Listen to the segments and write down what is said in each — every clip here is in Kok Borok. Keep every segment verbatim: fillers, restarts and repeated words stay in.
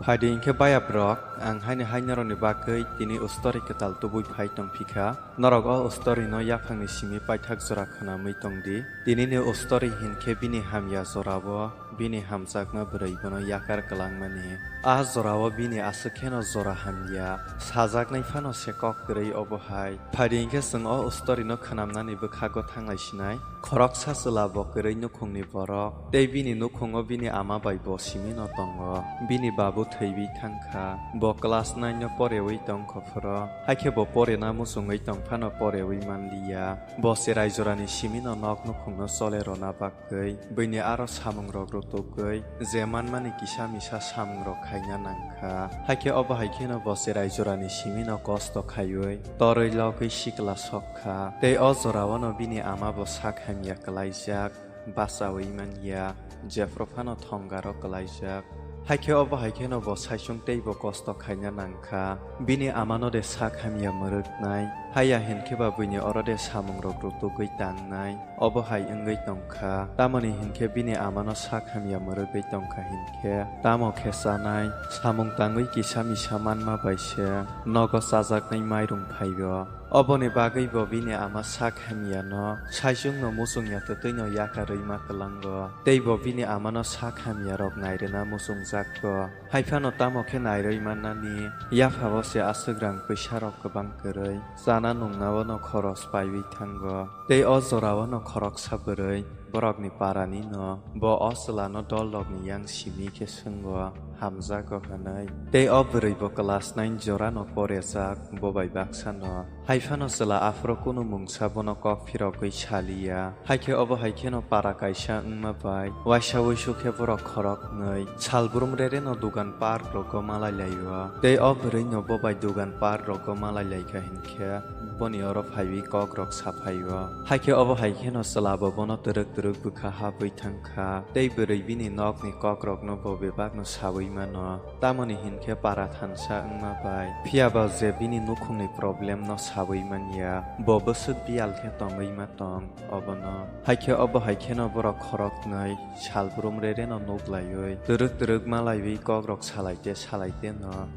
Phaidi hinkhe bayaprok, ang haini hai norokni bagwi tini o story kwtal tubui phai tongphikha. Norok o story no yaphangni simi paithak jora khwnamwi tongdi. Tinini o story hinkhe bini hamya jorao bini hamjakma bwrwi bono yakar kwlangmani. A jorao bini aswk kheno jora hamya sajaknai phano se kok kwrwi obo hai. Phaidi hinkhe chwng o story no khwnamnani bwkhago thanglai sinai. Khoroksa chwla bo kwrwi nukhungni borok, tei bini nukhungo bini ama bai bo simino tongo. Bini babu thwiwi thangkha, bo class nine no porewi tongkha phoro, hakhe bo porena muchungwi tongphano porewi manliya. Bo cherai jorani simino nok nukhungno chole rwna bagwi, bini aro samungrok rutugwi, je manmani kisa misa samungrok khaina nangkha. Hakhe obo hai kheno bo cherai jorani simino kosto khaiwi, torwi logwi sikla sok kha, tei o jorao no bini ama bo sak hamya kwlaijak, bachaui manya, jephru phano thongaro kwlaijak. Hakhe obo hai kheno bo saichung tei bo kosto khaina nangkha. Bini amano de sak hamya mwrwknai, haya hinkhe ba buini oro de samungrok rutugwi tangnai. Obo hai wngwi tongkha, tamoni hinkhe bini amano sak hamya mwrwgwi tongkha hinkhe, tamo khe chanai, samung tangwi kisa misa manma bai se nogo chajaknai mairung phaio. Oboni bagwi bo bini ama sak hamyano saichungno muchungya twtwino yakarwi ma kwlango, tei bo bini amano sak hamyarok nairwna muchungjak kho. Haiphano tamo khe nairwi mannani yaphao se aswk rang pwisarok kwbang kwrwi, chana nungnao no khoros paiwi thango. Tei o jorao no khoroksa bwrwi borokni parani no bo o chwlano dolrokni yang simi khe swngo, hamjago hwnwi. Tei o bwrwi bo class nine jorano porejak, bo bai baksa no. Haiphano chwla aphuru kunu mungsa bono kok phirogwi saliya. Haikhe obo hai kheno para kaisa wngma bai waisa wuisu khe borok khoroknwi salbrum rereno dugan park rogo malai laio. Tei o bwrwi no bo bai dugan park rogo malai laikha hinkhe boni oro phaiwi kok rok saphaio. Haikhe obo hai kheno chwla bo bono twrwk twrwk bwkha habwi thangkha. Tei bwrwi bini nokni kok rokno bo bebakno sawi mano. Tamoni hinkhe para thansa wngma bai, phiya ba je bini nukhungni problem no sawi manya, bo bwswk biyal khe tongwi ma tong obono. Haikhe obo hai kheno borok khoroknwi salbrum rereno nuk laiwi twrwk twrwk malaiwi kokrok salaite salaite no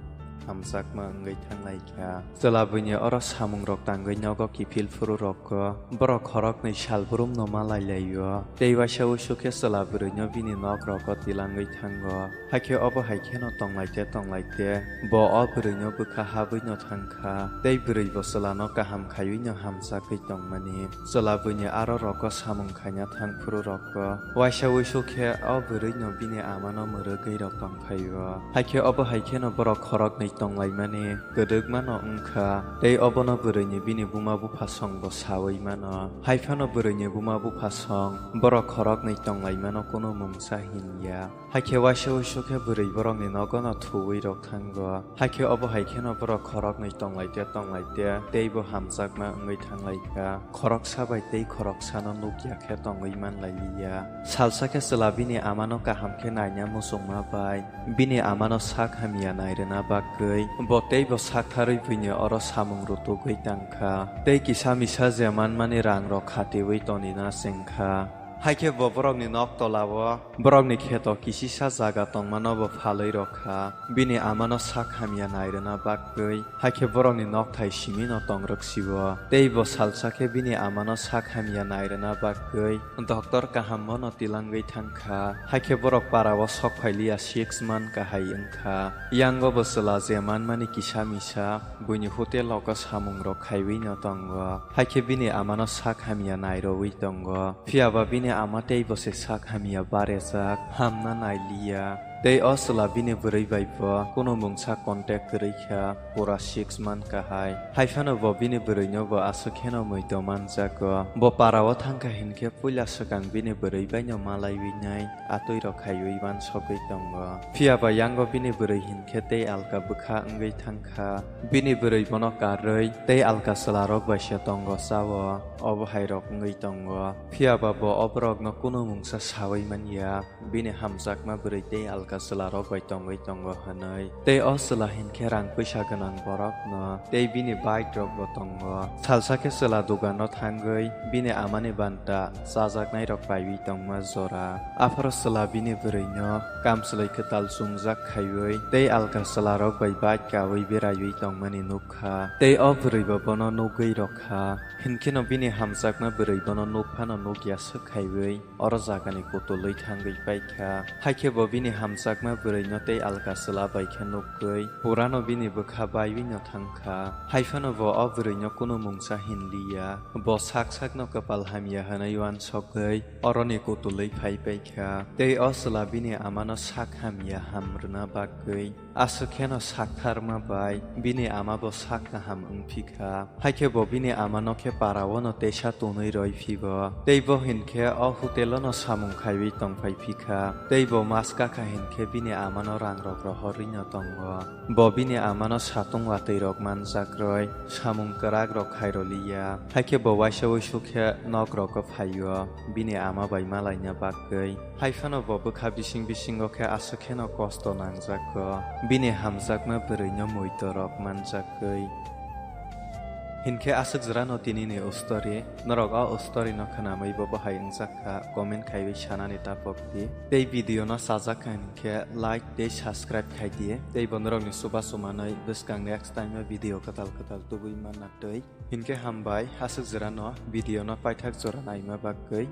hamjakma wngwi thanglaikha. Chwla buini oro samungrok tangwi nogo kiphil phuru rokgo borok khoroknwi salbrum no malai laio. Tei waisa wuisu khe chwla bwrwino bini nok rogo tilangwi thango. Haikhe obo hai kheno tonglaite tonglaite bo o bwrwino bwkha habwino thangkha, tei bwrwi bo chwlano kaham khaiwino hamjagwi tongmani. Chwla buini aro rogo samung khaina thang phuru rokgo waisa wuisu khe o bwrwino bini amano mwrwgwi rok tongphaio. Haikhe obo hai kheno borok khoroknwi tonglaimani kwdwkmano wngkha, tei obono bwrwini bini buma buphasong bo sawi mano. Haiphano bwrwini buma buphasong borok khoroknwi tonglaimano kunu mungsa hinya. Haikhe waisa wuisu khe bwrwi borokni nogono thuwi rok thango. Haikhe obo hai kheno borok khoroknwi tonglaite tonglaite teibo hamjakma wngwi thanglaikha. Khoroksa bai tei khoroksano nukya khe tongwi manlailiya. Salsa khe chwla bini amano kaham khe naina muchungma bai bini amano sak hamya nairwna bagwi bo teibo saktharwi buini oro samung rutugwi tangkha. Tei kisa misa je manmani rangrok khatiwi tonina chengkha. Haikhe bo borokni nok tolao borokni kheto kisisa jaga tongmano bo phalwi rokha. Bini amano sak hamya nairwna bagwi haikhe borokni nokthai simino tongrwksio. Tei bo salsa khe bini amano sak hamya nairwna bagwi doctor kahambono tilangwi thangkha. Haikhe borok parao sok phailiya six month kahai wngkha. Yango bo chwla je manmani kisa misa buini hotel rogo samungrok khaiwino tongo. Haikhe bini amano sak hamya nairowi tongo. Phiya ba bini ama tei bo se sak hamya barejak, hamna nailiya. Tei o chwla bini bwrwi bai bo kunu mungsa contact kwrwi kha pura six month kahai. Haiphano bo bini bwrwino bo aswk kheno muido manjago. Bo parao thangkha hinkhe puila swkang bini bwrwi baino malaiwi nai atwi rok khaiwi wansogwi tongo. Phiya ba yango bini bwrwi hinkhe tei alka bwkha wngwi thangkha. Bini bwrwi bono karwi tei alka chwlarok bai se tongo chao, obo hai rok wngwi tongo. Phiya ba bo o borokno kunu mungsa sawi manya, bini hamjakma bwrwi tei alka chwlarok bai tongwi tongo hwnwi. Tei o chwla hinkhe rang puisa gwnang borokno tei bini bike rokbo tongo. Salsa khe chwla dugano thangwi bini amani banta chajaknairok paiwi tongma jora. Aphoro chwla bini bwrwino kamchlwi kwtal chungjak khaiwi tei alka chwlarok bai bike kaui beraiwi tongmani nukha. Tei o bwrwibo bono nugwi rwkha. Hinkheno bini hamjakma bwrwi bono nukphano nukya swk khaiwi oro jagani kutulwi thangwi paikha. Haikhe bo bini hamjakma bwrwino tei alka chwla bai khe nukgwi purano bini bwkha baiwino thangkha. Haiphano bo o bwrwino kunu mungsa hinliya. Bo sak sakno kwpal hamya hwnwi uansukgwi oroni kutulwi phai paikha. Tei o chwla bini amano sak hamya ham rwna bagwi aswk kheno saktharma bai bini ama bo sak kaham wngphi kha. Haikhe bo bini amano khe paraono teisa tonwi roi phibo. Tei bo hinkhe o hotelono samung khaiwi tongphai phi kha. Tei bo mas kakha hinkhe bini amano rangrok rohorwino tongo. Bo bini amano satung watwi rok manjak roi samung kwrak rok khairoliya. Haikhe bo waisa wuisu khe nok rogo phaio bini ama bai malaina bagwi. Haiphano bo bwkha bising bisingo khe aswk kheno kosto nangjago bini hamjakma bwrwino muitorok manjakgwi. Hinkhe aswk jora no tini ni o story. Norok o story no khwnamwi bo bahai wngjak kha, comment khaiwi sanani tapok di. Tei video no sajak kha hinkhe like tei subscribe khai di. Tei bo norok ni chubachu manwi bwskang next time o video kwtal kwtal tubui manna twi. Hinkhe hambai, aswk jora no video no paithak jora naima bagwi.